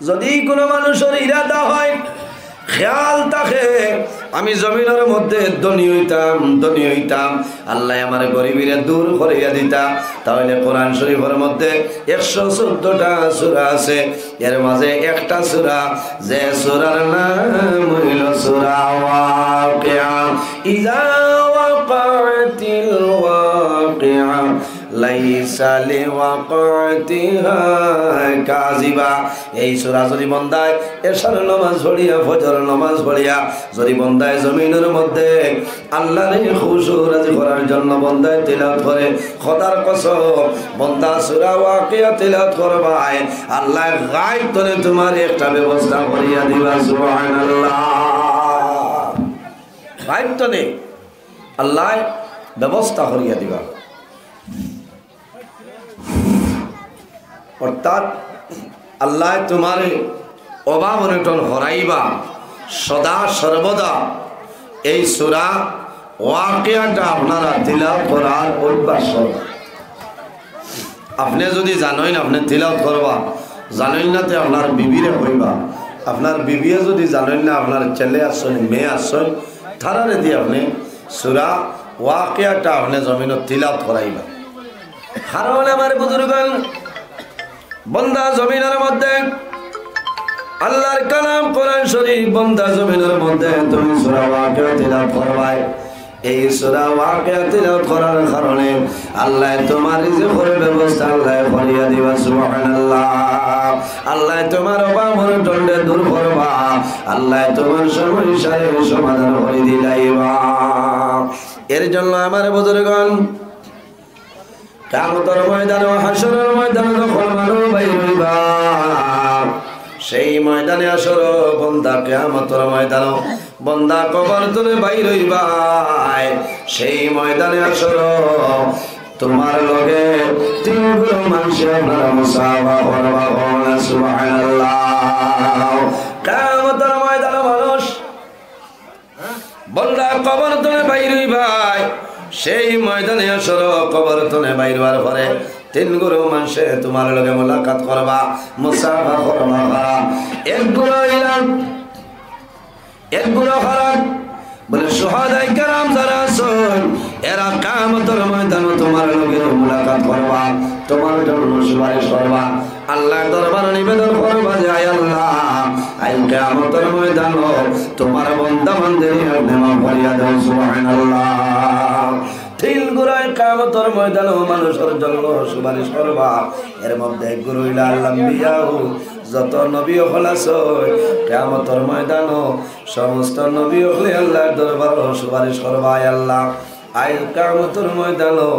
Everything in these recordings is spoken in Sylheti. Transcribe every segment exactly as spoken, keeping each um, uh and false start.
যদি কোনো মানুষর ইরাদা হয়, খেয়াল থাকে, আমি জমিনর মধ্যে ধনী হইতাম, ধনী হইতাম, আল্লায় আমার গরিবিরে দূর করিয়া দিতা, তাহলে কোরআন শরীফর মধ্যে একশো চৌদ্দটা সূরা আছে, এর মাঝে একটা সূরা, যে সূরার নাম হইল সূরা ওয়াকিয়া। ইযা ওয়াকাতিল ওয়াকিয়া, লাইসা লিওয়াকাতিহা কাযিবা। এই সূরা যদি বন্দায় এশার নামাজ পড়িয়া, ফজর নামাজ পড়িয়া, যদি বন্দায় জমিনর মধ্যে আল্লাহরে খুশু রাজি করার জন্য বন্দায় তিলাওয়াত করে, খোদার কসম, বন্দা সূরা ওয়াকিয়া তিলাওয়াত করবায়, আল্লায় গায়ব তনে তুমার একটা ব্যবস্থা করিয়া দিবা। সুবহানাল্লাহ। গায়ব তনে আল্লায় ব্যবস্থা করিয়া দিবা। অর্থাৎ আল্লায় তুমারে অভাব অনটন হরাইবা, সদা সর্বদা এই সূরা ওয়াকিয়াটা আপনারা তিলাওয়াত করার অভ্যাস করবা। আপনে যদি জানইন, আপনে তিলাওয়াত করবা, জানইন না তে আপনার বিবিরে কইবা, আপনার বিবিয়ে যদি জানইন না, আপনার ছেলে আছইন, মেয়ে আছইন, তারারে দি আপনে সূরা ওয়াকিয়াটা আপনে জমিনো তিলাওয়াত করাইবা। কারণ আমার বুজুর্গান, বন্দা জমিনর মধ্যে আল্লাহর কালাম কোরআন শরীফ, বন্দা জমিনর মধ্যে তুমি সূরা ওয়াকিয়া তিলাওয়াত করবায়। এই সূরা ওয়াকিয়া তিলাওয়াত করার কারণে আল্লায় তুমার রিজিকর ব্যবস্থা আল্লায় করিয়া দিবা। সুবহানাল্লাহ। আল্লায় তুমার অভাব অনটনরে দূর করবা, আল্লায় তুমার সমস্যার সমাধান করি দিলাইবা। এর জন্য আমার বুজুর্গান, কিয়ামতর ময়দানো, হাশরর ময়দানো যখন মানুষ বাইর হইবা, সেই ময়দানে হাশরো বন্দা কিয়ামতর ময়দানো বন্দা কবর তনে বাইর হইবায়, সেই ময়দানে হাশরো তুমার লগে তিন গুরু মানষে আপনারা মুসাফা করবা। সুবহানাল্লাহ। কিয়ামতর ময়দানো মানুষ বন্দা কবর তনে বাইর হইবায়, সেই ময়দানে হাশরো কবর তনে বাইর হওয়ার পরে তিন গুরু মানষে তুমার লগে মুলাকাত করবা, মুসাফা করবা। এক গুরু ইলাম, এক গুরু খারাপ, বলে, শুহাদায়ে কেরাম যারা আছইন, এরা কিয়ামতর ময়দানো তুমার লগে মুলাকাত করবা, তুমার জন্য সুপারিশ করবা। আল্লাহর দরবারো নিবেদন করবা যে, আয় আল্লাহ, আইজ কিয়ামতর ময়দানো তুমার বন্দা বান্দিরে আপনে মাফ করিয়া দেও। সুবহানাল্লাহ। তিন গুরুয়ে কিয়ামতর ময়দানো মানুষর জন্য সুপারিশ করবা। এর মধ্যে এক গুরু অইলা আল আম্বিয়াউ, যত নবী অকল আছইন, কিয়ামতর ময়দানো সমস্ত নবী অকলে আল্লাহর দরবারো সুপারিশ করবা, আয় আল্লাহ, আইজ কিয়ামতর ময়দানো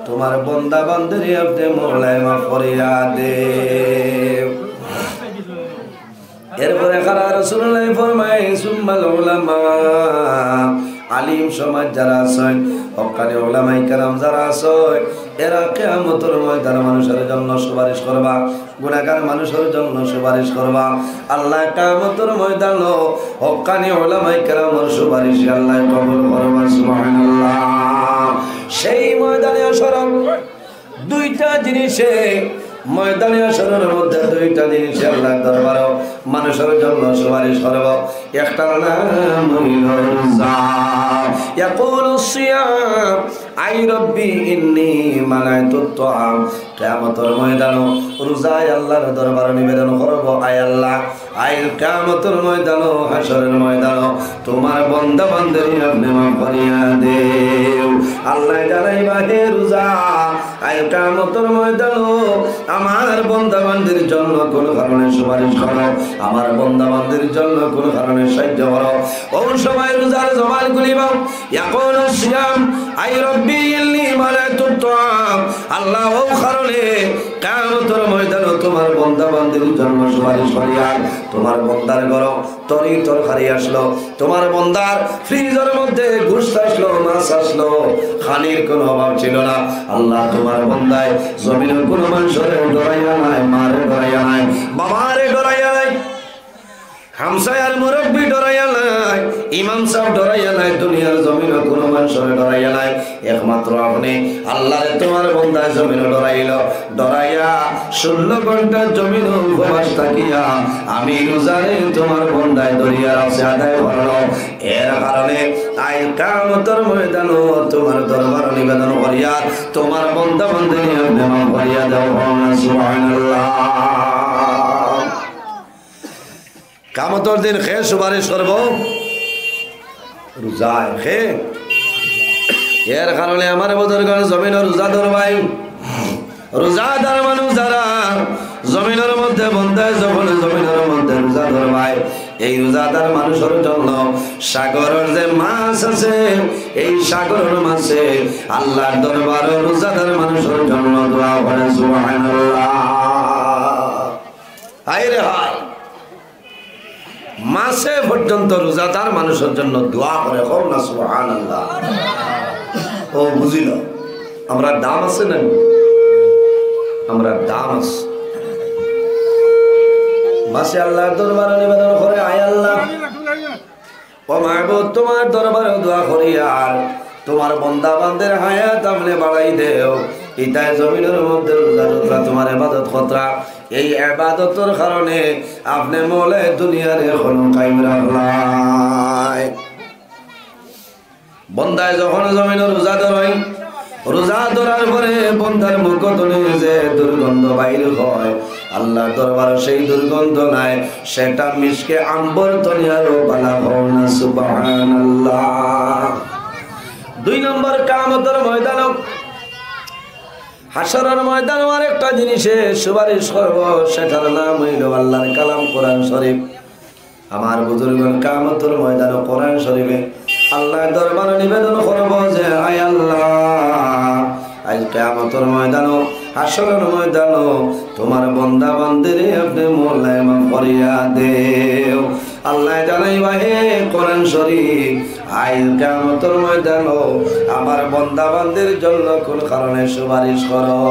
তুমার বন্দা বান্দিরে আপনে মওলায় মাফ করিয়া দেও। এরপরে খারা রাসূলুল্লাহ ফরমায়, সুম্মাল উলামা, আলিম সমাজ যারা আছইন, হক্কানি উলামায়ে কেরাম যারা আছইন, এরা কিয়ামতর ময়দানো মানুষর জন্য সুপারিশ করবা, গুনাহগার মানুষর জন্য সুপারিশ করবা। আল্লাহ কিয়ামতর ময়দানো হক্কানি উলামায়ে কেরামর সুপারিশ আল্লাহ কবুল করবা। সুবহানাল্লাহ। সেই ময়দানে হাশর দুইটা জিনিসে, ময়দানে হাশরর মধ্যে দুইটা জিনিসে আল্লাহর দরবারো মানুষর জন্য সুপারিশ করবো। একটার নাম অইল রোজা। ইয়াকুলু সিয়াম, আই রব্বি ইন্নী মানাইতু তাআম। কিয়ামতর ময়দানো রোজায় আল্লাহর দরবারো নিবেদন করবো, আয় আল্লাহ, আইজ কিয়ামতর ময়দানো, হাশরর ময়দানো তুমার বন্দা বান্দিরে আপনে মাফ করিয়া দেও। আল্লাহ জানাইবা, হে রোজা, আইজ কিয়ামতর ময়দানো আমার বন্দা বান্দির জন্য কুন কারণে সুপারিশ করো, আমার বন্দা বান্দির জন্য কুন কারণে সাহায্য করো। অউ সময় রোজার জবান খুলিবা, ইয়াকুলু সিয়াম, আই রব্বি ইন্নী মানাইতু তাআম। আল্লাহ, অউ কারণে কিয়ামতর ময়দানো তুমার বন্দা বান্দির জন্য সুপারিশ করিয়ার, তুমার বন্দার ঘরো তরি তরকারি আসলো, তুমার বন্দার ফ্রিজর মধ্যে গোস্ত আসলো, মাছ আসলো, খানির কুনু অভাব ছিল না। আল্লাহ, তুমার বন্দায় জমিনো কুনু মানষরে ডরাইয়া নাই, মারে ডরাইয়া নাই, বাবারে ডরাইয়া নাই, হামসায়ার মুরব্বি ডরাইয়া নাই, ইমাম সাব ডরাইয়া নাই, দুনিয়ার জমিনো কুনু মানষরে ডরাইয়া নাই, একমাত্র আপনে আল্লারে তুমার বন্দায় জমিনো ডরাইলো, ডরাইয়া ষোলো ঘন্টা জমিনো উপবাস থাকিয়া আমি রোজারে তুমার বন্দায় ধরিয়া রাখছে, আদায় করলো। এর কারণে আইজ কিয়ামতর ময়দানো তুমার দরবারো নিবেদন করিয়ার তুমার বন্দা বান্দিরে আপনে মাফ করিয়া দেও, সুবহানাল্লাহ। কিয়ামতর দিন কে সুপারিশ করবো? রোজায়। কে? এর কারণে আমার বুজুর্গগণ, জমিনো রোজা ধরবায়। রোজাদার মানুষ যারা জমিনর মধ্যে, বন্দায় যখন জমিনর মধ্যে রোজা ধরবায়, এই রোজাদার মানুষর জন্য সাগরর যে মাছ আছে, এই সাগরর মাছে আল্লার দরবারো রোজাদার মানুষর জন্য দোয়া করে, সুবহানাল্লাহ। হায় রে হায়, মাছে পর্যন্ত রোজাদার মানুষর জন্য দোয়া করে, কও না সুবহানাল্লাহ। ও বুঝিল, আমরার দাম আছে না? আমরার দাম আছে। মাছে আল্লার দরবারো নিবেদন করে, আয় আল্লাহ, ও মাবুদ, তুমার দরবারো দোয়া করিয়ার তুমার বন্দা বান্দির হায়াত আপনে বাড়াই দেও। ইতায় জমিনর মধ্যে রোজা রাখরা, তুমার ইবাদত কররা, এই ইবাদতর কারণে আপনে মৌলায় দুনিয়ারে এখনো কায়েম রাখলায়। বন্দায় যখন জমিনো রোজা ধরইন, রোজা ধরার পরে বন্দার মুখ তনে যে দুর্গন্ধ বাইর হয়, আল্লার দরবারো সেই দুর্গন্ধ নাই, সেটা মিশকে আম্বর তনে আরো ভালা, কও না সুবহানাল্লাহ। দুই নম্বর, কিয়ামতর ময়দানো, হাশরর ময়দানো আরেকটা জিনিসে সুপারিশ করবো, সেটার নাম অইলো আল্লার কালাম কোরআন শরীফ। আমার বুজুর্গগণ, কিয়ামতর ময়দানো কোরআন শরীফে আল্লার দরবারো নিবেদন করবো যে, আয় আল্লাহ, আইজ কিয়ামতর ময়দানো, হাশরর ময়দানো তুমার বন্দা বান্দিরে আপনে মৌলায় মাফ করিয়া দেও। আল্লায় জানাইবা, হে কোরআন শরীফ, আইজ কিয়ামতর ময়দানো আমার বন্দা বান্দির জন্য কুন কারণে সুপারিশ করো।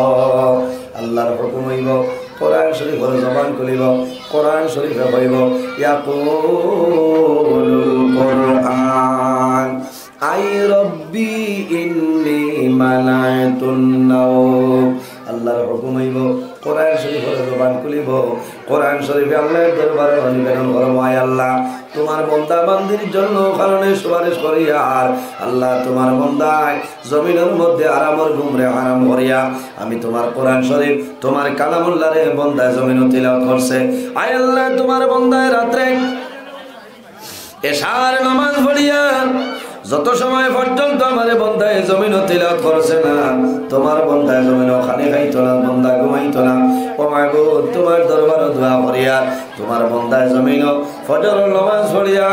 আল্লার হুকুম অইবো, কোরআন শরীফর জবান খুলিবো, কোরআন শরীফে কইবো, ইয়াকুলুল কোরআন, আই রব্বি ইন্নী মানাতুন নাওম। আল্লার হুকুম অইবো, কোরআন শরীফর জবান খুলিবো, কোরআন শরীফে আল্লার দরবারো নিবেদন করবো, আয় আল্লাহ, তুমার বন্দা বান্দির জন্য কারণে সুপারিশ করিয়ার আল্লাহ, তুমার বন্দায় জমিনর মধ্যে আরামর ঘুমরে হারাম করিয়া আমি তুমার কোরআন শরীফ, তুমার কালামুল্লাহরে বন্দায় জমিনো তিলাওয়াত করছে। আয় আল্লাহ, তুমার বন্দায় রাত্রে এশার নামাজ পড়িয়া যত সময় পর্যন্ত আমারে বন্দায় জমিনো তিলাওয়াত করছে না, তুমার বন্দায় জমিনো খানি খাইতো না, বন্দা ঘুমাইতো না। ও মাবুদ, তুমার দরবারো দোয়া করিয়ার তুমার বন্দায় জমিনো ফজরর নামাজ পড়িয়া,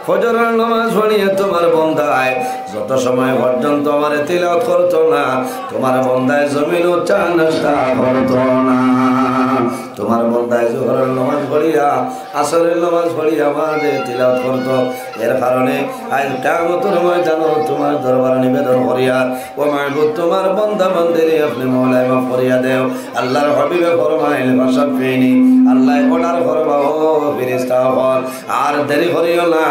ফজরর নামাজ পড়িয়া তুমার বন্দায় যত সময় পর্যন্ত আমারে তিলাওয়াত করতো না, তুমার বন্দায় জমিনো চা নাস্তা করতো না। তুমার বন্দায় জোহরর নামাজ পড়িয়া, আসরর নামাজ পড়িয়া আমারে তিলাওয়াত করতো। এর কারণে আইজ কিয়ামতর ময়দানো তুমার দরবারো নিবেদন করিয়ার, ও মাবুদ, তুমার বন্দা বান্দিরে আপনে মৌলায় মাফ করিয়া দেও। আল্লার হাবিবে ফরমাইন, ফাশাফফিনি, আল্লায় অর্ডার করবা, ও ফিরিস্তা অকল, আর দেরি করিও না,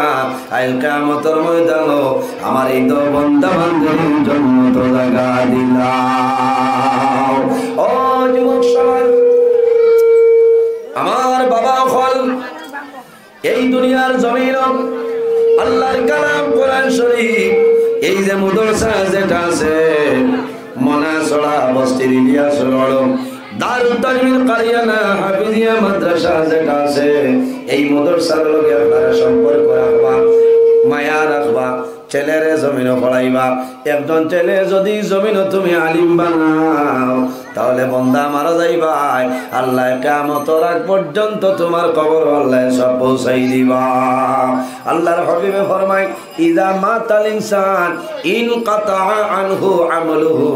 আইজ কিয়ামতর ময়দানো আমার ইতা বন্দা বান্দির জন্য তো জাগা দিলাও। ও যুবক সমাজ, আমার বাবা অকল, এই দুনিয়ার জমিনো আল্লার কালাম কোরআন শরীফ, এই যে মাদ্রাসা যেটা আছে, মনাছড়া বস্তির ইলিয়াস রোড, দারুত তানজিল কারিয়ানা হাফিজিয়া মাদ্রাসা যেটা আছে, এই মাদ্রাসার লগে আপনারা সম্পর্ক রাখবা, মায়া রাখবা, ছেলেরে জমিনো পড়াইবা। একজন ছেলে যদি জমিনো তুমি আলিম বানাও, তাহলে বন্দা মারা যাইবায়, আল্লায় কিয়ামতর আগ পর্যন্ত তুমার কবরো আল্লায় সওয়াব পৌঁছাই দিবা। আল্লার হাবিবে ফরমাইন, ইযা মাতাল ইনসান ইনকাতাআ আনহু আমালুহু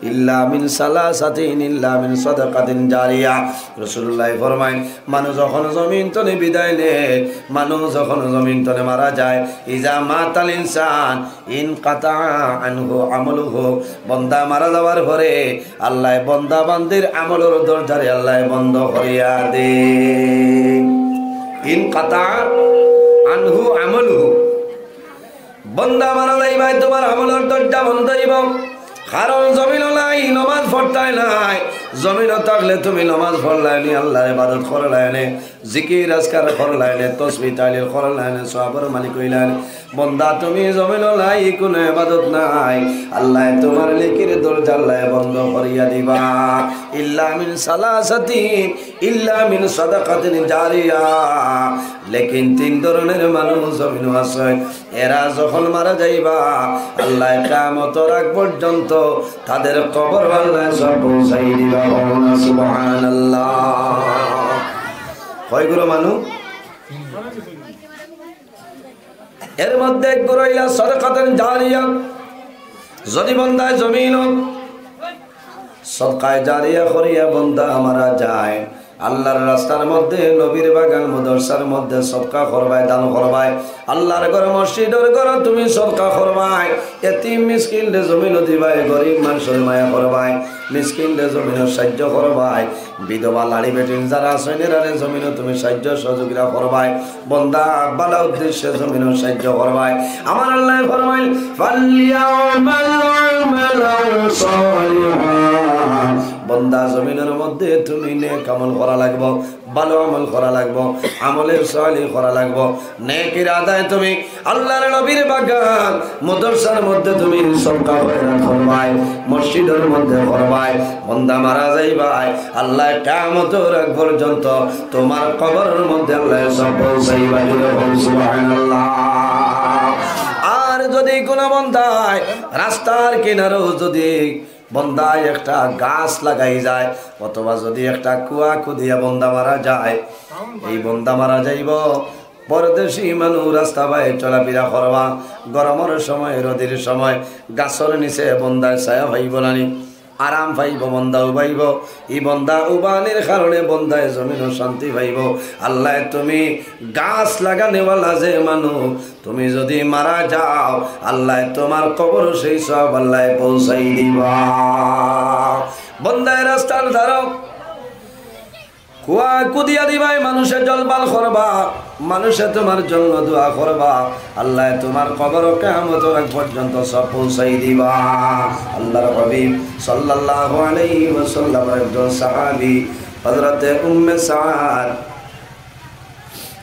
ইল্লা মিন সালাসাতিন ইল্লা মিন সাদাকাতিন জারিয়া। রাসূলুল্লায় ফরমাইন, মানুষ যখন জমিন তনে বিদায় নেয়, মানুষ যখন জমিন তনে মারা যায়, ইযা মাতাল ইনসান ইনকাতাআ আনহু আমালুহু, বন্দা মারা যাওয়ার পরে আল্লায় বন্দা বান্দির আমলর দরজারে আল্লায় বন্ধ করিয়া দেইন। ইনকাতাআ আনহু আমালুহু। বন্দা মারা যাইবায়, তুমার আমলর দরজা বন্ধ অইবো। কারণ জমিনো নাই, নমাজ পড়তায় নায়। জমিনো থাকলে তুমি নমাজ পড়লায় নি, আল্লার ইবাদত করলায় নে, জিকির আজকার করলায় নে, তসবিহ তাহলিল করলায় নে, সওয়াবর মালিক অইলায় নে। বন্দা, তুমি জমিনো নাই, কুনু ইবাদত নাই, আল্লায় তুমার নেকির দরজা আল্লায় বন্ধ করিয়া দিবা। ইল্লা মিন সালাসাতিন, ইল্লা মিন সাদাকাতিন জারিয়া। লেকিন তিন ধরনের মানুষ জমিনো আছে, এরা যখন মারা যাইবা, আল্লায় কিয়ামতর আগ পর্যন্ত তাদের কবর আল্লায় সব পৌঁছাই দিবা। বলুন সুবহানাল্লাহ। কয়গুলো মানুষ? এর মধ্যে এক গুরু অইলা সদকাতুন জারিয়া। যদি বন্দায় জমিনো সদকায়ে জারিয়া করিয়া বন্দা মারা যায়, আল্লার রাস্তার মধ্যে, নবীর বাগান, মাদ্রাসার মধ্যে সদকা করবায়, দান করবায়, আল্লার ঘর, মসজিদর ঘর তুমি সদকা করবায়, এতিম মিসকিনরে জমিনো দিবায়, গরিব মানষর মায়া করবায়, মিসকিনরে জমিনো সাহায্য করবায়, বিধবা লাড়ি বেটিন যারা আছইন এরারে জমিনো তুমি সাহায্য সহযোগিতা করবায়, বন্দা ভালা উদ্দেশ্যে জমিনো সাহায্য করবায়। আমার আল্লায় ফরমাইন, "ফালইয়ামাল আমালান সালিহা।" বন্দা, জমিনর মধ্যে তুমি নেক আমল করা লাগবো, ভালো আমল করা লাগবো, আমলে সালিহ করা লাগবো। নেকির আদায় তুমি আল্লার নবীর বাগান, মাদ্রাসার মধ্যে তুমি সদকা খয়রাত করবায়, মসজিদর মধ্যে করবায়। বন্দা মারা যাইবায়, আল্লায় কিয়ামতর আগ পর্যন্ত তুমার কবরর মধ্যে আল্লায় সব পৌঁছাইবা। জোরে বল সুবহানাল্লাহ। আর যদি কুনু বন্দায় রাস্তার কিনারো যদি বন্দায় একটা গাছ লাগাই যায়, অথবা যদি একটা কুয়া খুদিয়া বন্দা মারা যায়, এই বন্দা মারা যাইবো, পরদেশি মানুষ রাস্তা বায় চলাফিরা করবা, গরমর সময়, রোদির সময়, গাছর নিচে বন্দায় ছায়া পাইবো নানি, আরাম পাইবো, বন্দা উবাইবো। ই বন্দা উবানির কারণে বন্দায় জমিনো শান্তি পাইবো। আল্লায় তুমি গাছ লাগানেওয়ালা যে মানুষ, তুমি যদি মারা যাও, আল্লায় তুমার কবরো সেই সওয়াব আল্লায় পৌঁছাই দিবা। বন্দায় রাস্তার ধারো কুয়া খুদিয়া দিবায়, মানুষে জলপান করবা, মানুষে তুমার জন্য দোয়া করবা, আল্লায় তুমার কবরো কিয়ামতর আগ পর্যন্ত সব পৌঁছাই দিবা। আল্লার হাবিব সাল্লাল্লাহু আলাইহি ওয়াসাল্লামর একজন সাহাবী হযরতে উম্মে সাদ,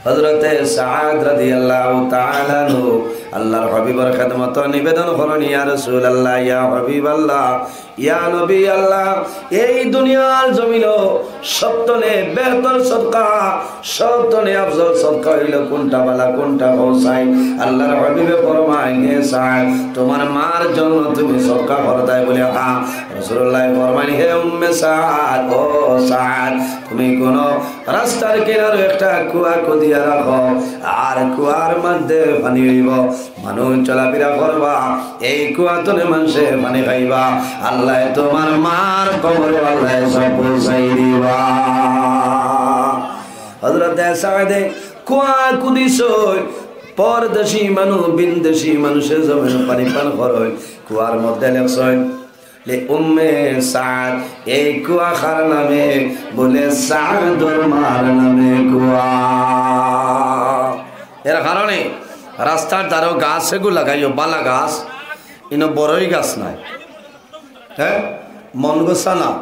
হযরতে সাদ রাদিয়াল্লাহু তাআলা আনহু আল্লার হাবিবর খেদমতো নিবেদন করইন, "ইয়া রাসূলুল্লাহ, ইয়া হাবিবাল্লাহ, ইয়া নবী আল্লাহ, এই দুনিয়ার জমিনো সবতনে বেহতর সদকা, সবতনে আফজল সদকা অইলো কুনটা, ভালা কুনটা কও চাই?" আল্লার হাবিবে ফরমাইন, "হে সাদ, তুমার মার জন্য তুমি সদকা করতায়?" বলে, "হ্যাঁ।" রাসূলুল্লায় ফরমাইন, "হে উম্মে সাদ, ও সাদ, তুমি কুনু রাস্তার কিনারো একটা কুয়া খুদিয়া রাখো, আর কুয়ার মধ্যে পানি অইবো, মানুষ চলাফিরা করবা, এই কুয়া তনে মানষে পানি খাইবা, আল্লায় তুমার মার কবরো আল্লায় সব পৌঁছাই দিবা।" হযরতে সাদে কুয়া খুদিছইন, পরদেশি মানুষ, ভিনদেশি মানুষে জমিনো পানি পান করইন, কুয়ার মধ্যে লেখছইন, "লি উম্মে সাদ", এই কুয়া কার নামে? বলে, "সাদর মার নামে কুয়া।" এর কারণে রাস্তার ধারো গাছ এগু লাগাইও, ভালা গাছ, ইনো বড়ই গাছ নাই, হ্যাঁ, মন গোসা না,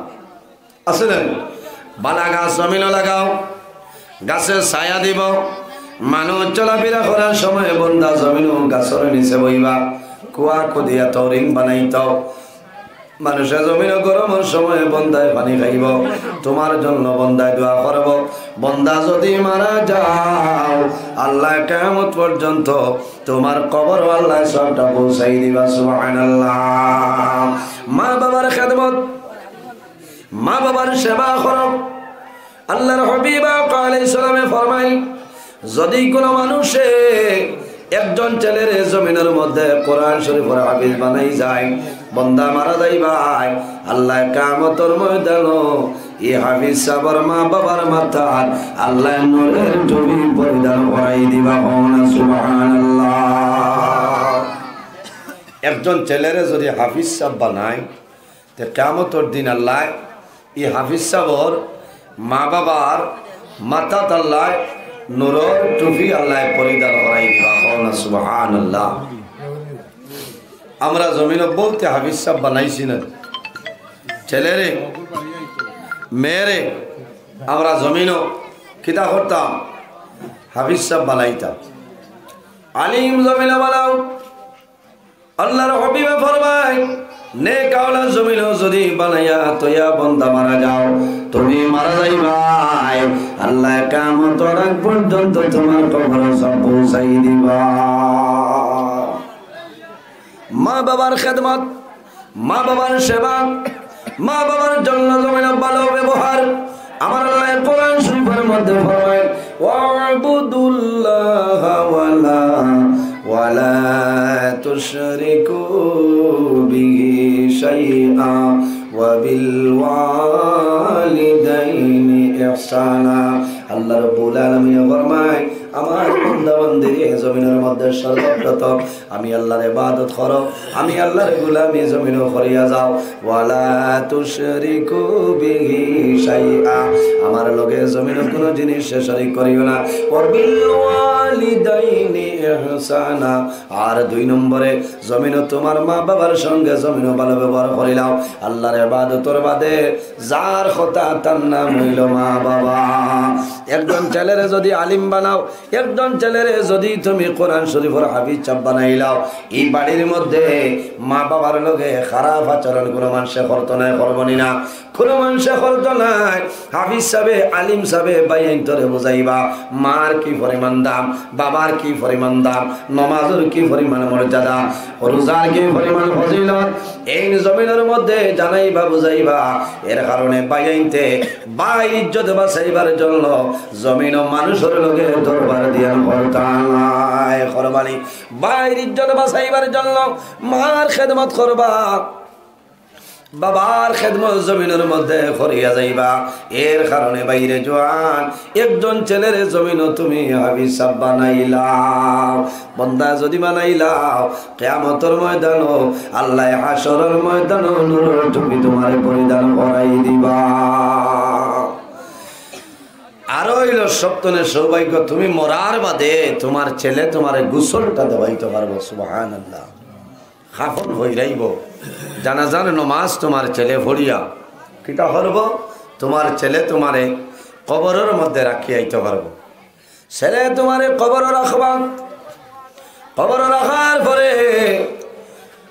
আছে না? ভালা গাছ জমিনো লাগাও, গাছে ছায়া দিবো। মানুষ চলাফিরা করার সময় বন্দা জমিনো গাছর নিচে বইবা, কুয়া খুদিয়া তরিং বানাইতো। মানুষে জমিনো গরমর সময় বন্দায় পানি খাইবো, তুমার জন্য বন্দায় দোয়া করবো। বন্দা যদি মারা যাও, আল্লায় কিয়ামত পর্যন্ত তুমার কবরো আল্লায় সবটা পৌঁছাই দিবা। সুবহানাল্লাহ। মা বাবার খেদমত, মা বাবার সেবা করো। আল্লার হাবিব আলাইহিস সালামে ফরমাইন, যদি কুনু মানষে একজন ছেলেরে জমিনর মধ্যে কোরআন শরীফর হাফিজ বানাই যায়, বন্দা মারা যাইবায়, আল্লায় কিয়ামতর ময়দানো ই হাফিজ সাবর মা বাবার মাথাত আল্লায় নূরের টুপি পরিধান করাই দিবা। কও না সুবহানাল্লাহ। একজন ছেলেরে যদি হাফিজ সাব বানায়, তে কিয়ামতর দিন আল্লায় ই হাফিজ সাবর মা বাবার মাথাত আল্লায় নূরর টুপি আল্লায় পরিধান করাই দিবা। কও না সুবহানাল্লাহ। আমরা জমিনো বউতে হাফিজ সাব বানাইছি না, ছেলেরে, মেয়েরে, আমরা জমিনো কিতা করতাম? হাফিজ সাব বানাইতাম, আলিম জমিনো বানাও। আল্লাহর হাবিবে ফরমায়, নেক আওলাদ জমিনো যদি বানাইয়া থইয়া বন্দা মারা যাও, তুমি মারা যাইবায়, আল্লায় কিয়ামতর আগ পর্যন্ত তুমার কবরো সওয়াব পৌঁছাই দিবা। মা বাবার খেদমত, মা বাবার সেবা, মা বাবার জন্য জমিনো ভালো ব্যবহার। আমার আল্লায় কোরআন শরীফের মধ্যে ফরমায়, "ওয়াবুদুল্লাহা ওয়ালা, ওয়ালা তুশরিকু বিহি শাইআ ওয়া বিল ওয়ালিদাইনি ইহসানা।" আল্লাহ রাব্বুল আলামিন ফরমায়, আমার বান্দা বান্দিরে জমিনের মধ্যে সর্বপ্রথম আমি আল্লাহর ইবাদত করো, আমি আল্লাহর গোলামি জমিনো করিয়া যাও। ওয়ালা তুশরিকু বিহি শাইআ, আমার লগে জমিনো কুনু জিনিসে শরিক করিও না। ওয়া বিল ওয়ালিদাইনি ইহসানা, আর দুই নম্বরে জমিনো তুমার মা বাবার সঙ্গে জমিনো ভালো ব্যবহার করিলাও। আল্লাহর ইবাদতর বাদে যার কথা তার নাম অইলো মা বাবা। একজন ছেলেরে যদি আলিম বানাও, একজন ছেলেরে যদি তুমি কোরআন শরীফর হাফিজ সাব বানাইলাও, ই বাড়ির মধ্যে মা বাবার লগে খারাপ আচরণ কুনু মানষে করতো নায়, করবো নি না? কুনু মানষে করতো নায়। হাফিজ সাবে, আলিম সাবে ভাইয়াইন্তরে বুঝাইবা, মার কি পরিমাণ দাম, বাবার কি পরিমাণ দাম, নমাজর কি পরিমাণ মর্যাদা, রোজার কি পরিমাণ ফজিলত, এইন জমিনর মধ্যে জানাইবা, বুঝাইবা। এর কারণে ভাইয়াইন্তে ভাইর ইজ্জত বাঁচাইবার জন্য জমিনো মানষর লগে দরবার দিয়া করতা নায়। করবা নি? ভাইর ইজ্জত বাঁচাইবার জন্য মার খেদমত করবা, বাবার খেদমত জমিনর মধ্যে করিয়া যাইবা। এর কারণে ভাইরে জোয়ান, একজন ছেলেরে জমিনো তুমি হাফিজ সাব বানাইলাও, বন্দা যদি বানাইলাও, কিয়ামতর ময়দানো, আল্লায় হাশরর ময়দানো নূরর টুপি তুমারে পরিধান করাই দিবা। আর অইলো সবতনে সৌভাগ্য, তুমি মরার বাদে তুমার ছেলে তুমারে গোসলটা দেওয়াইতো পারবো। সুবহানাল্লাহ। কাফন পরাইবো, জানাজার নমাজ তুমার ছেলে পড়িয়া কিতা করবো? তুমার ছেলে তুমারে কবরর মধ্যে রাখিয়া আইতো পারবো। ছেলে তুমারে কবরো রাখবা, কবরো রাখার পরে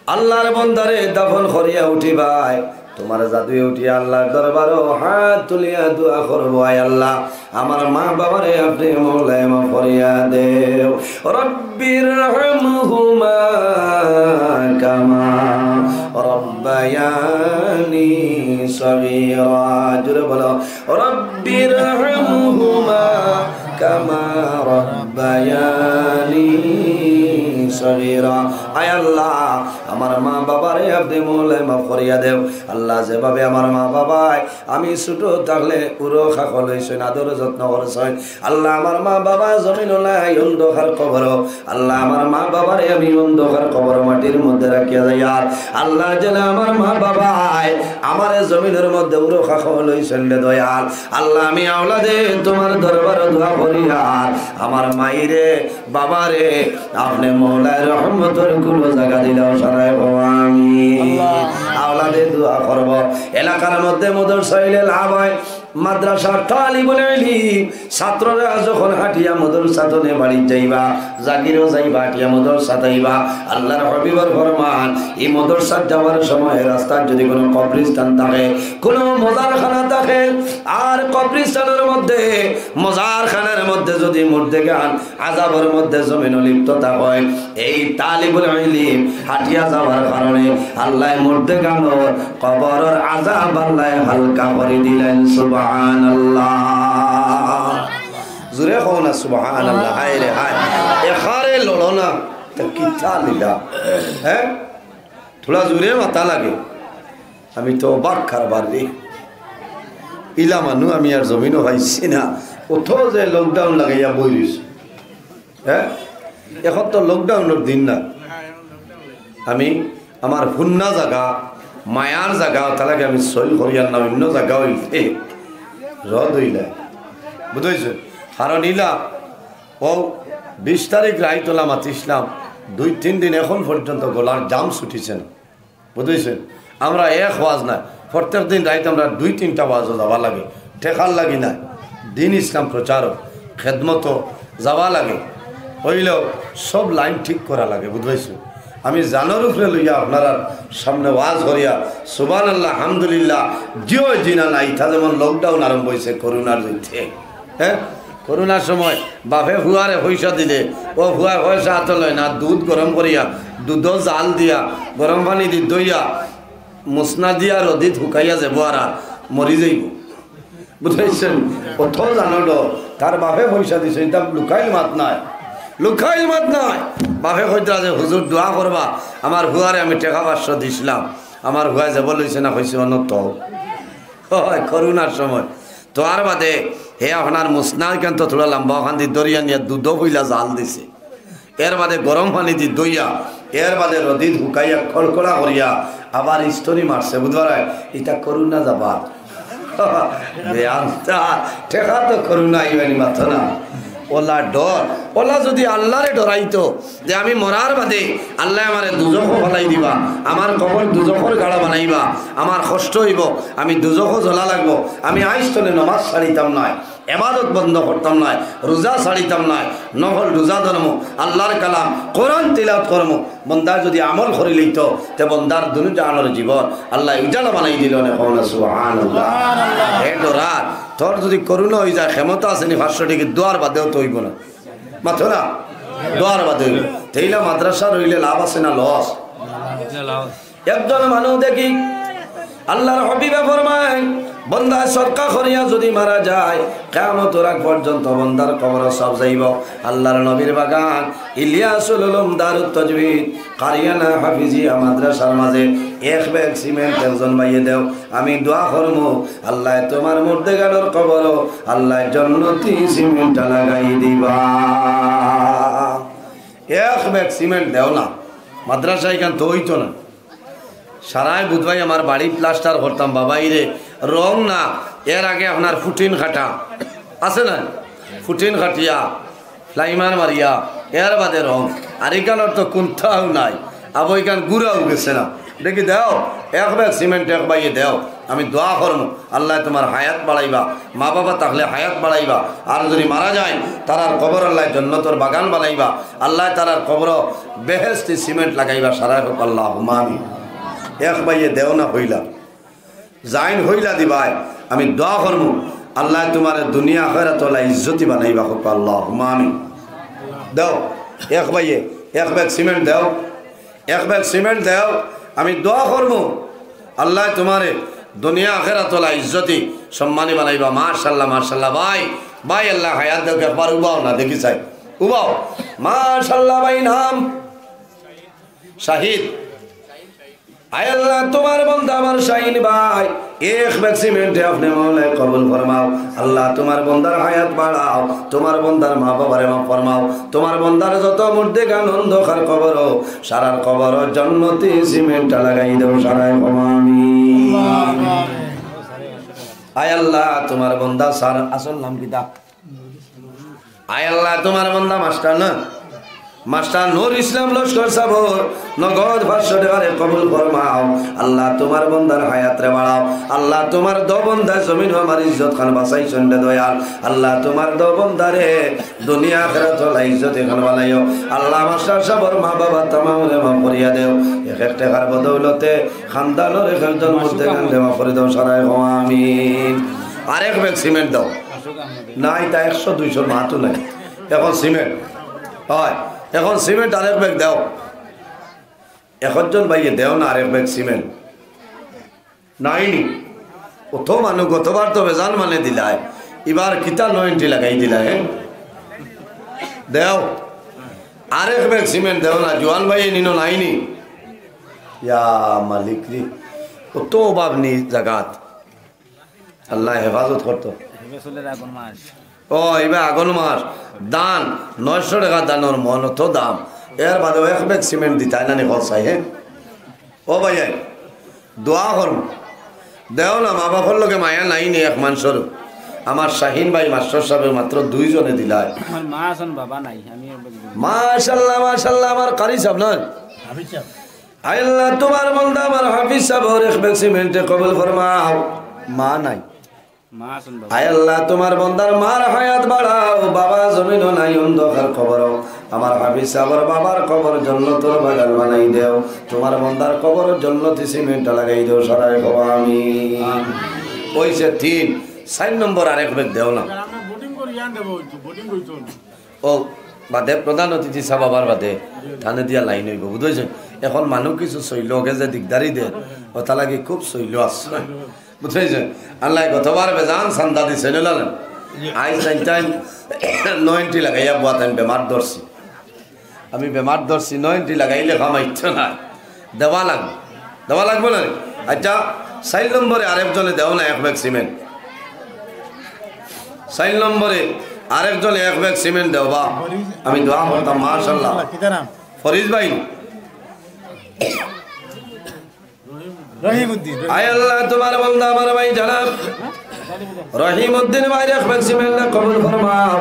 আল্লাহর বন্দারে দাফন করিয়া উঠিবায়, তুমার জাদুয়ে উঠিয়া আল্লাহর দরবারো হাত তুলিয়া দোয়া করবো, আয় আল্লাহ, আমার মা বাবারে আপনে মওলায় মাফ করিয়া দেও। রব্বির হামহুমা কামা রব্বায়ানি সগীরা। জোরে বলো, রব্বির হামহুমা কামা রব্বায়ানি সগীরা। আয় আল্লাহ, আমার মা বাবারে আপনে মওলায় মাফ করিয়া দেও। আল্লাহ, যেভাবে আমার মা বাবায় আমি ছোট থাকলে উরো খাখল অইছইন, আদর যত্ন করছইন। আল্লাহ, আমার মা বাবা জমিনো নাই, অন্ধকার কবরো। আল্লাহ, আমার মা বাবারে আমি অন্ধকার কবরো মাটির মধ্যে রাখিয়া যাইয়ার। আল্লাহ, যেন আমার মা বাবায় আমারে জমিনর মধ্যে উরো খাখল অইছইন রে দয়াল। আল্লাহ, আমি আওলাদে তুমার দরবারো দোয়া করিয়ার আমার মাইরে বাবারে, আপনে মওলায় রহমতর কুলো জাগা দিলাও, সারায় কও আমিন। আল্লাহ। আওলাদে দোয়া করবো। এলাকার মধ্যে মাদ্রাসা অইলে লাভ অয়। মাদ্রাসার তালিবুল ইলিম, ছাত্ররা যখন হাটিয়া মাদ্রাসা তনে বাড়িত যাইবা, জাগিরো যাইবা, হাটিয়া মাদ্রাসাত আইবা, আল্লাহর হাবিবর ফরমান, ই মাদ্রাসাত যাওয়ার সময় রাস্তাত যদি কুনু কবরস্থান থাকে, কুনু মজারখানা থাকে, আর কবরস্থানর মধ্যে, মজারখানার মধ্যে যদি মুর্দেগান আযাবর মধ্যে জমিনো লিপ্ত থাকইন, এই তালিবুল ইলিম হাটিয়া যাওয়ার কারণে আল্লায় মুর্দেগানর কবরর আযাব আল্লায় হালকা করি দিলাইন। সুবহানাল্লাহ। জোরে কও না সুবহানাল্লাহ। হায় রে হায়, এখারে লড়ো না, তে কিতা লিলা? হ্যাঁ, থুড়া জোরে মাতা লাগে। আমি তো অবাক কারবার রে। ইলা মানু আমি আর জমিনো পাইছি না। অত যে lockdown লাগাইয়া বই রইছে। হ্যাঁ? এখন তো lockdownর দিন না। আমি আমার হুন্না জাগা, মায়ার জাগা, তার লাগি আমি সই করিয়ার না, অন্য জাগা অইলে রদ অইলা। বুঝাইছো? কারণ ইলা ও বিশ তারিখ রাইত ওলা মাতিছিলাম, দুই তিন দিন এখন পর্যন্ত গলার জাম ছুটিছে না, বুঝছইন? আমরা এক ওয়াজ না, প্রত্যেক দিন রাইত আমরা দুই তিনটা ওয়াজও যাওয়া লাগে, টেকার লাগি না, দিন ইসলাম প্রচারও, খেদমতও যাওয়া লাগে, অইলেও সব লাইন ঠিক করা লাগে, বুঝছইন? আমি জানর উপরে লইয়া আপনারার সামনে ওয়াজ করিয়া, সুবহানাল্লাহ, আলহামদুলিল্লাহ, জিও জিনা নাই, ইতা যেমন লকডাউন আরম্ভ অইছে করোনার জইতে। হ্যাঁ, করোনার সময় বাপে ফুয়ারে পয়সা দিলে, ও ফুয়ায় পয়সা আতো লয় না, দুধ গরম করিয়া, দুধও জাল দিয়া, গরম পানি দি ধইয়া, মুসনা দিয়া রদিত হুকাইয়া যাইবো আর মরি যাইবো। বুঝছইন? অত জানো তো, তার বাপে পয়সা দিছে, ইতা লুকাইল মাত নায়, লুকাইল মাত নায়। বাপে কইতরা যে, "হুজুর, দোয়া করবা, আমার ফুয়ারে আমি টেকা পাঁচশো দিছলাম, আমার ফুয়ায় যাইবো লইছে না, কইছে অনতো।" অয়, করোনার সময়। তো আর বাদে হে আপনার মুসনা অখান তো থুড়া লাম্বা, অখান দি ধরিয়া নিয়া দুধও পয়লা জাল দিছে। এর বাদে গরম পানি দি ধইয়া, এর বাদে রদিত হুকাইয়া খড়খড়া করিয়া আবার ইস্তরি মারছে, বুঝছইন? ইতা করোনা যাবা। বেয়ান্তা, টেকা তো করোনা আইবানি মাতো না। অলা ডর, অলা যুদি আল্লারে ডরাইতো, যে আমি মরার বাদে আল্লায় আমারে দুজখো ফালাই দিবা, আমার কবর দুজখর গাড়া বানাইবা, আমার কষ্ট অইবো, আমি দুজখো জ্বলা লাগবো, আমি আইজ তনে নমাজ ছাড়িতাম নায়, এবাদত বন্ধ করতাম নায়, রোজা ছাড়িতাম নায়, নফল রোজা ধরমু, আল্লার কালাম কোরআন তিলাওত করমু। বন্দায় যুদি আমল করিলিতো, তে বন্দার দুনু জাহানর জীবন আল্লায় উজালা বানাই দিলো নে, কও না সুবহানাল্লাহ। হে ডরার, তোর যুদি করোনা অইযায়, ক্ষমতা আছে নি পাঁচশো টেকা দেওয়ার বাদেও তো অইবো না। মাতো না, দোয়ার বাদে। তেইলা মাদ্রাসা রইলে লাভ আছে না লস? একজন মানুষ দেখি আল্লার হাবিবে ফরমায়, বন্দায় সদকা করিয়া যুদি মারা যায়, কিয়ামতর আগ পর্যন্ত বন্দার কবরো সওয়াব যাইবো। আল্লার নবীর বাগান, ইলিয়াসুল উলুম দারুত তাজবিদ কারিয়ানা হাফিজিয়া মাদ্রাসার মাঝে এক ব্যাগ সিমেন্ট একজন ভাইয়ে দেও, আমি দোয়া করমু, আল্লায় তুমার মুর্দেগানর কবরো আল্লায় জন্নতি সিমেন্ট লাগাই দিবা। এক ব্যাগ সিমেন্ট দেও না, মাদ্রাসা ইখান তো অইতো না। সারাই বুধবাই আমার বাড়ি প্লাস্টার করতাম, বাবাইরে, রং না, এর আগে আপনার ফুটিন কাটা আছে না, ফুটিন কাটিয়া প্লাইমার মারিয়া, এর বাদে রং। আর ইখানর তো কুন্তাও নাই, আবো ইখান গুড়াও গেছে না। দেখি দেও, এক ব্যাগ সিমেন্ট এক ভাইয়ে দেও, আমি দোয়া করমু, আল্লায় তুমার হায়াত বাড়াইবা, মা বাবা থাকলে হায়াত বাড়াইবা, আর যুদি মারা যায়, তারার কবর আল্লায় জন্নতর বাগান বানাইবা, আল্লায় তারার কবরো বেহেশতি সিমেন্ট লাগাইবা, সারাই কউক্কা আল্লাহুম্মা আমিন। এক ভাইয়ে দেও না কইলা, যাইন কইলা দিবায়, আমি দোয়া করমু, আল্লায় তুমারে দুনিয়া আখেরাত ওলা ইজ্জতি বানাইবা, কউক্কা আল্লাহুম্মা আমিন। দেও, এক ভাইয়ে, এক ব্যাগ সিমেন্ট দেও, এক ব্যাগ সিমেন্ট দেও, আমি দোয়া করমু, আল্লায় তুমারে দুনিয়া আখেরাত ওলা ইজ্জতি সম্মানী বানাইবা। মাশাআল্লাহ, মাশাআল্লাহ। ভাই, ভাই, আল্লায় হায়াত দেউক, একবার উবাও না, দেখি চাই, উবাও। মাশাআল্লাহ, ভাই নাম শাহিদ। আয় আল্লাহ, তুমার বন্দা আমার শাহিন ভাই, এক ব্যাগ সিমেন্টে আপনে মওলায় কবুল ফরমাও। আল্লাহ, তুমার বন্দার হায়াত বাড়াও, তুমার বন্দার মা বাবারে মাফ ফরমাও, তুমার বন্দার যত মুর্দেগান অন্ধকার কবরো, সারার কবরো জন্নতি সিমেন্ট লাগাই দেও, সারাই কও আমিন। আয় আল্লাহ, তুমার বন্দা স্যার, আসল নাম কিতা? আয় আল্লাহ, তুমার বন্দা মাস্টার না, মাস্টার নুর ইসলাম লস্কর সাবর নগদ পাঁচশো টেকারে কবুল ফরমাও। আল্লাহ, তুমার বন্দার হায়াতরে বাড়াও। আল্লাহ, তুমার দো বন্দায় জমিনো আমার ইজ্জত খান বাঁচাইছইন রে দয়াল। আল্লাহ, তুমার দো বন্দারে দুনিয়া আখেরাত ওলা ইজ্জতি খান বানাইও। আল্লাহ, মাস্টার সাবর মা বাবা তামামরে মাফ করিয়া দেও। এক এক টেকার বদৌলতে খানদানর এক একজন মুর্দেগানরে মাফ করি দেও, সারাই কও আমিন। আরেক ব্যাগ সিমেন্ট দেও। না, ইতা একশো দুইশো মাতও নাই। এখন সিমেন্ট। অয়, এখন সিমেন্ট আরেক ব্যাগ দেও। একজন ভাইয়ে দেও না আরেক ব্যাগ সিমেন্ট। নাইনি। অত মানুষ গতবার তো বেজান মানে দিলায়। ইবার কিতা নয়নটি লাগাই দিলায়, হে? দেও। আরেক ব্যাগ সিমেন্ট দেও না, জোয়ান ভাইয়ে নিনো নাইনি। ইয়া মালিক রে, অত অভাব নি জাগাত। আল্লায় হেফাজত করতো। এবার চলে আগুন মাস। ও, ইবা আগুন মাস। ধান, নয়শো টেকা ধানর মন, অত দাম। এর বাদে এক ব্যাগ সিমেন্ট দিতায় না নি, খরচ চাই, হে? ও ভাই, দোয়া করমু। দেও না, মা বাপর লগে মায়া নাইনি এক মানষর। আমার শাহিন ভাই মাস্টার সাবে মাত্র দুইজনে দিলায়। আমার মা আছইন, বাবা নাই, আমি একবার দিই। মাশাআল্লাহ, মাশাআল্লাহ, আমার কারি সাব নয়। হাফিজ সাব। আয় আল্লাহ, তুমার বন্দা আমার হাফিজ সাবর এক ব্যাগ সিমেন্টে কবুল ফরমাও। মা নাই। মা আছইন, বাবা। আয় আল্লাহ, তুমার বন্দার মার হায়াত বাড়াও, বাবা জমিনো নাই, অন্ধকার কবরো। আমার হাফিজ সাবর বাবার কবর জন্নতর বাগান বানাই দেও, তুমার বন্দার কবর জন্নতি সিমেন্ট লাগাই দেও, সারায় কও আমিন। অইছে তিন, চাইর নম্বর আরেক ব্যাগ দেও না। আমরা বোর্ডিং করি ইয়ান দেবো, বোর্ডিং করি চল। ও বাদে প্রধান অতিথি সাব আবার বাদে থানে দিয়া লাইন অইবো, বুঝছইন? এখন মানুষ কিছু সইল ওকে যে দিকদারি দের, ওটা লাগি খুব সইল আছে, বুঝছইন? আল্লাহ গতবার বেজান চান্দা দিছে, নিলাম। আইজ চাইন চাইন নয়টি লাগাইয়া বুয়া তাইন বেমার ধরছি। আমি বেমার ধরছি, নয়টি লাগাইলে কামাইতো না। দেওয়া লাগবো, দেওয়া লাগবো না? আচ্ছা, চাইর নম্বরে আরেকজনে দেও না এক ব্যাগ সিমেন্ট। চাইর নম্বরে আরেকজনে এক ব্যাগ সিমেন্ট দেও বা। আমি দোয়া করতাম, মাশাআল্লাহ। কিতা নাম? ফরিদ ভাই। রহিমউদ্দিন। আয় আল্লাহ, তুমার বন্দা আমার ভাই জনাব রহিমউদ্দিন ভাইর এক ব্যাগ সিমেন্ট কবুল ফরমাও।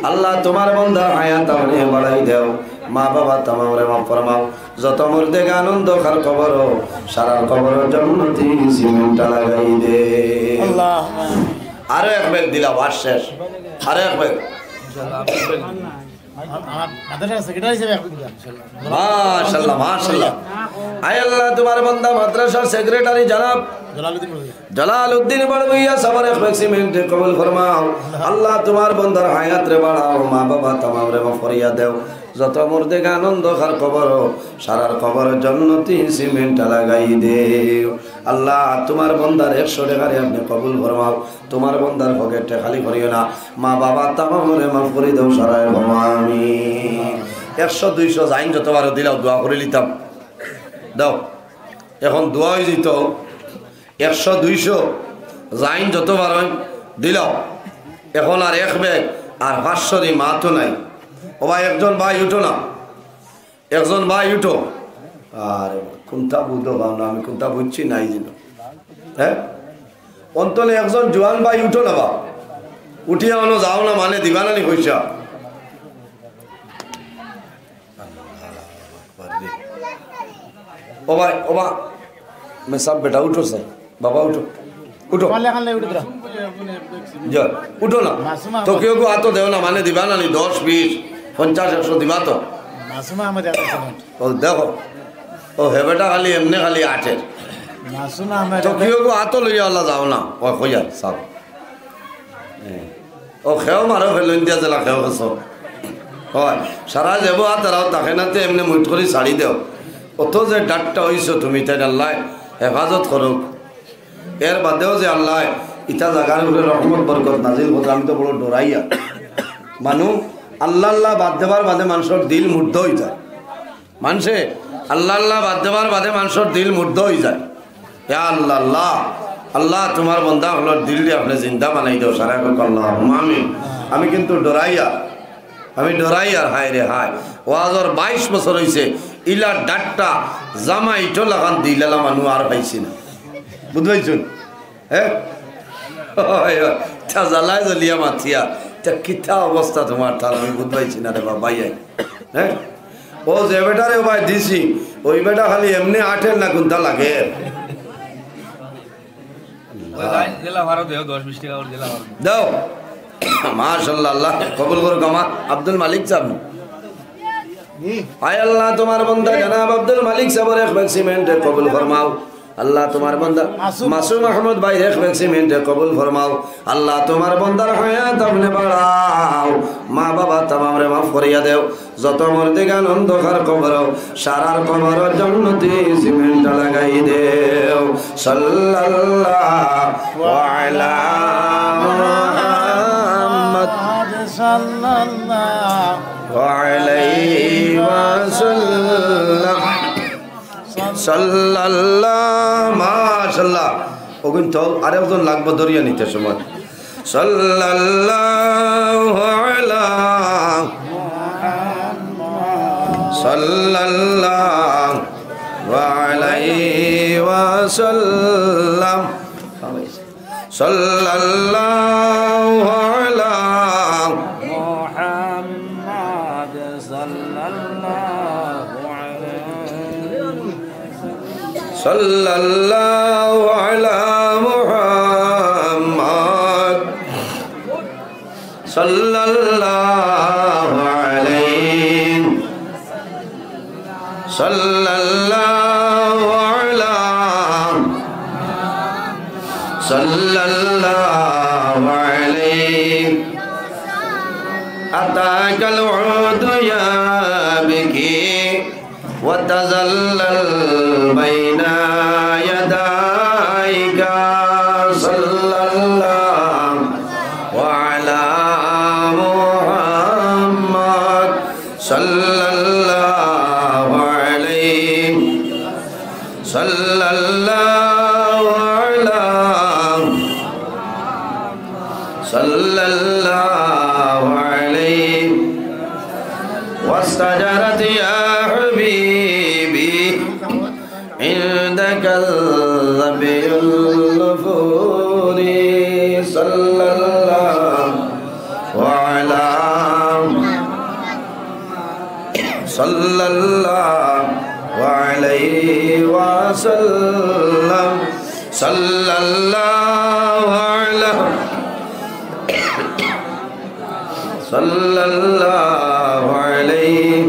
আল্লাহ, তুমার বন্দার হায়াত আপনে বাড়াই দেও, মা বাবা তামামরে মাফ ফরমাও। যত মুর্দেগান অন্ধকার কবরো, সারার কবরো জন্নতি সিমেন্ট লাগাই দে। আল্লাহ। আরো এক ব্যাগ দিলাও, আর শেষ। আরো এক ব্যাগ। আমার মাদ্রাসার সেক্রেটারি হিসেবে এখন দিলাম। মাশাআল্লাহ, মাশাআল্লাহ। আয় আল্লাহ, তুমার বন্দা মাদ্রাসার সেক্রেটারি জনাব জালালউদ্দিন বড়ভুইয়া। জালালউদ্দিন বড়ভুইয়া সাবর এক ব্যাগ সিমেন্ট কবুল ফরমাও। আল্লাহ, তুমার বন্দার হায়াতরে বাড়াও, মা বাবা তামামরে মাফ করিয়া দেও। যত মুর্দেগান অন্ধকার কবরো, সারার কবরো জন্নতি সিমেন্ট লাগাই দেও। আল্লাহ, তুমার বন্দার একশো টেকারে আপনে কবুল ফরমাও। তুমার বন্দার পকেটটা খালি করিও না। মা বাবা তামামরে মাফ করি দেও, সারায় কও আমিন। একশো দুইশো যাইন যতবার দিলাও দোয়া করি লিতাম। দাও, এখন দোয়া অই যাইতো। একশো দুইশো যাইন যতবার অইন দিলাও। এখন আর এক ব্যাগ আর পাঁচশো রি মাতো নাই। ও ভাই, একজন ভাই উঠো না। একজন ভাই উঠো। আরে, কুনটা বুঝো বা না, আমি কুনটা বুঝছি নাই যেন। হ্যাঁ? অন্তলে একজন জোয়ান ভাই উঠো না বা। উঠিয়া অনো যাও না, মানে দিবা না নি পয়সা। ও ভাই, ও বা, মেসাব বেটা উঠো স্যার। বাবা উঠো, উঠো। আমার লেখান লাই উঠে দিলাম। যা, উঠো না। মাসুমা তো কেউ কেউ আতো দেও না, মানে দিবা না নি দশ, বিশ, পঞ্চাশ, একশো দিবা তো? মাসুমা আহমেদ এত ছিলেন। ও দেখো, ও হেবেটা খালি এমনে খালি আটের। মাসুমা আহমেদ তো এত কেউ কেউ আতো লইয়া আল্লাহ যাও না, ও কইয়া সাব। ও খেও মারো ফেলুন দিয়া জেলা খেও গেছো। হয়, সারা যাবো আর তারাও তাকে নাতে এমনি মুইট করি ছাড়ি দেও। অত যে ডাকটা অইছো তুমি, তাই আল্লাহ হেফাজত করুক। এর বাদেও যে আল্লাহ ইটা জাগার উপরে রহমত বরকত নাজিল করতো, আমি তো বড় ডরাইয়া। মানু আল্লাহ আল্লাহ বাদ দেবার বাদে মানুষর দিল মুর্দা অই যায়। মানষে আল্লাহ আল্লাহ বাদ দেবার বাদে মানষর দিল মুর্দা অই যায়। ইয়া আল্লাহ, আল্লাহ, আল্লাহ, তুমার বন্দা অকলর দিলরে আপনে জিন্দা বানাই দেও, সারায় কউক্কা আল্লাহুম্মা আমিন। আমি কিন্তু ডরাইয়ার, আমি ডরাইয়ার, হায় রে হায়। ওয়াজর বাইশ বছর অইছে, ইলা ডাট্টা জামাইটো লাখান দিলালা মানু আর পাইছি না। বুঝবাইছুন? হ্যাঁ? ওই, ওই, তা জ্বালায় জ্বলিয়া মাতিয়া, তা কিতা অবস্থা তুমার তার আমি বুঝবাইছি না রে বাবা, ভাই, হ্যাঁ? ও যে বেটারে ভাই দিছি, ওই বেটা খালি এমনে আটের না কুনটা লাগে। ওই লাইন দিলা ভাড়া দেও, দশ বিশ টেকা করে দিলা ভাড়া। দাও। মাশাআল্লাহ, আল্লাহ কবুল করুক আমার আব্দুল মালিক সাব। আয় আল্লাহ, তুমার বন্দা জনাব আব্দুল মালিক সাবর এক ব্যাগ সিমেন্টে কবুল ফরমাও। আল্লাহ, তুমার বন্দা মাসুম। মাসুম আহমদ ভাইর এক ব্যাগ সিমেন্টে কবুল ফরমাও। আল্লাহ, তুমার বন্দার হায়াত আপনে বাড়াও, মা বাবা তামামরে মাফ করিয়া দেও। যত মুর্দেগান অন্ধকার কবরো, সারার কবরো জন্নতি সিমেন্ট লাগাই দেও। সাল্লাল্লাহু আলা মুহাম্মদ সাল্লাল্লাহু আলাইহি ওয়াসাল্লাম। সাল্লাল্লাহু, মাশাআল্লাহ। ও কিন্তু আরেকজন লাগবো দরিয়া নিতে সময়। সাল্লাল্লাহু আলা, সাল্লাল্লাহু আলাইহি ওয়াসাল্লাম। সাল্লাল্লাহু صلى الله عليه، صلى الله على محمد، صلى الله عليه، صلى الله على، صلى الله عليه. أتاك العود يبكي وتذلل بين يديك، صلى الله على محمد، صلى الله عليه، صلى الله على، صلى الله عليه. واستجرت يا حبيبي عندك الذبي النفور، صلى الله على، صلى الله عليه وسلم، صلى الله على، صلى الله عليه.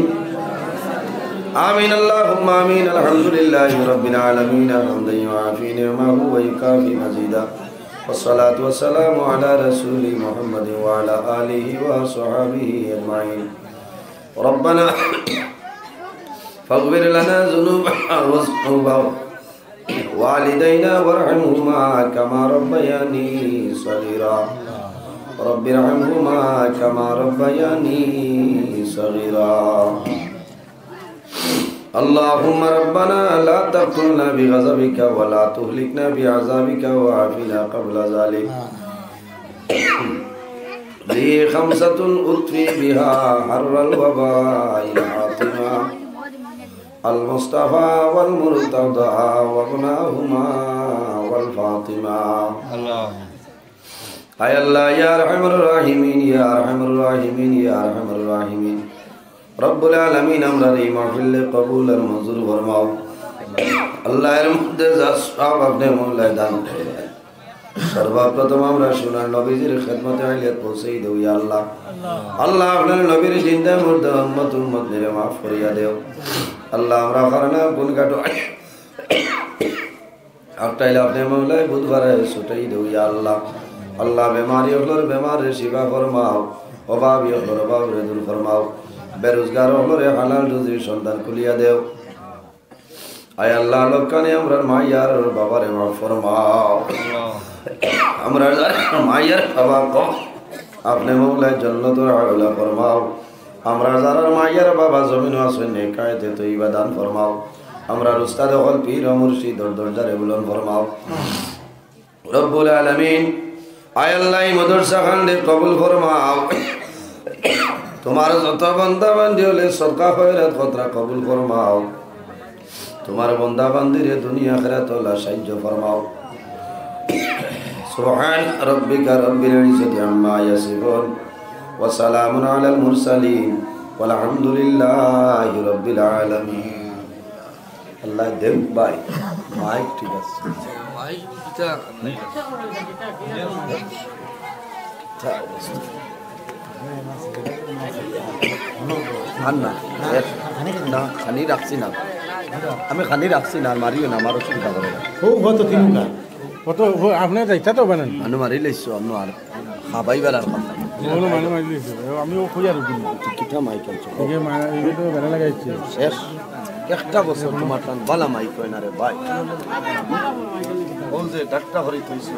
آمين، اللهم آمين. الحمد لله رب العالمين، حمدا يوافي نعمه ويكافي مزيده. والصلاة والسلام على رسول محمد وعلى آله وصحبه أجمعين. ربنا فاغفر لنا ذنوبنا وذنوب والدينا وارحمهما كما ربياني صغيرا. رب ارحمهما كما ربياني صغيرا. اللهم ربنا لا تقتلنا بغضبك ولا تهلكنا بعذابك وعافنا قبل ذلك. لي خمسة أطفئ بها حر الوباء الحاطمة، المصطفى والمرتضى وابناهما والفاطمة. আয় আল্লাহ, ইয়া আরহামার রাহিমিন, ইয়া আরহামার রাহিমিন, ইয়া আরহামার রাহিমিন। রব্বুল আলামিন, আমরার এই মাহফিলরে কবুল আর মঞ্জুর ফরমাও। আল্লাহ, এর মধ্যে যা সওয়াব আপনে মওলায় দান করবা। সর্বপ্রথম আমরা সোনার নবীজির খেদমতে আইলিয়াত পৌঁছাই দেও, ইয়া আল্লাহ। আল্লাহ, আপনার নবীর জিন্দা মুর্দা উম্মত উম্মতিনরে মাফ করিয়া দেও। আল্লাহ, আমরা কারণে গুণগাটো আটকাইলে আপনে মওলায় বুধবারে ছুটাই দেও, ইয়া আল্লাহ। আল্লাহ, বেমারি অকলর বেমাররে শিফা ফরমাও, অভাবী অকলর অভাবরে দূর ফরমাও, বেরোজগার অকলরে হালাল রুজির সন্ধান খুলিয়া দেও। আয় আল্লাহ, লক্কানি আমরার মাইয়ার বাবারে মাফ ফরমাও। আমরার মাইয়ার বাবা কবর আপনে মওলায় জন্নতুল আলা ফরমাও। আমরার যারার মাইয়ার বাবা জমিনো আছইন, নেক হায়াতে তৈবা দান ফরমাও। আমরার উস্তাদ অকল, পীর ও মুর্শিদর দরজারে বুলন্দ ফরমাও। রব্বুল আলামিন, আয় আল্লাহ, এই মাদ্রাসা খানরে কবুল ফরমাও। তোমার যত বান্দা বান্দি অকলে সদকা খয়রাত কররা কবুল ফরমাও। তোমার বান্দা বান্দিরে দুনিয়া আখিরাত আল্লাহ সাহায্য ফরমাও। سبحان ربك رب العزة عما يصفون وسلام على المرسلين والحمد لله رب العالمين. আল্লাহ দেন ভাই, মাইক ঠিক আছে। মাইক কিতা? আর না, না, খানি রাখছি না। আমি খানি রাখছি না, আর মারিও না, আমার অসুবিধা করে না। খুব হতো তিনটা। কত হ-, আপনে যাইতা তো বানান। মানু মারি লাইছো, আমি আর খাবাইবার আর কথা। বলো, মানু মারি লাইছো। আমি ও খুঁজে আর উঠি। কিতা মাইক আনছো? এই যে মা-, এই যে তো বেড়া লাগাইছে। শেষ। একটা বছর তোমার টান বালা মাইক হয় না রে ভাই। ও যে ডাক্তার হরি তুইছো,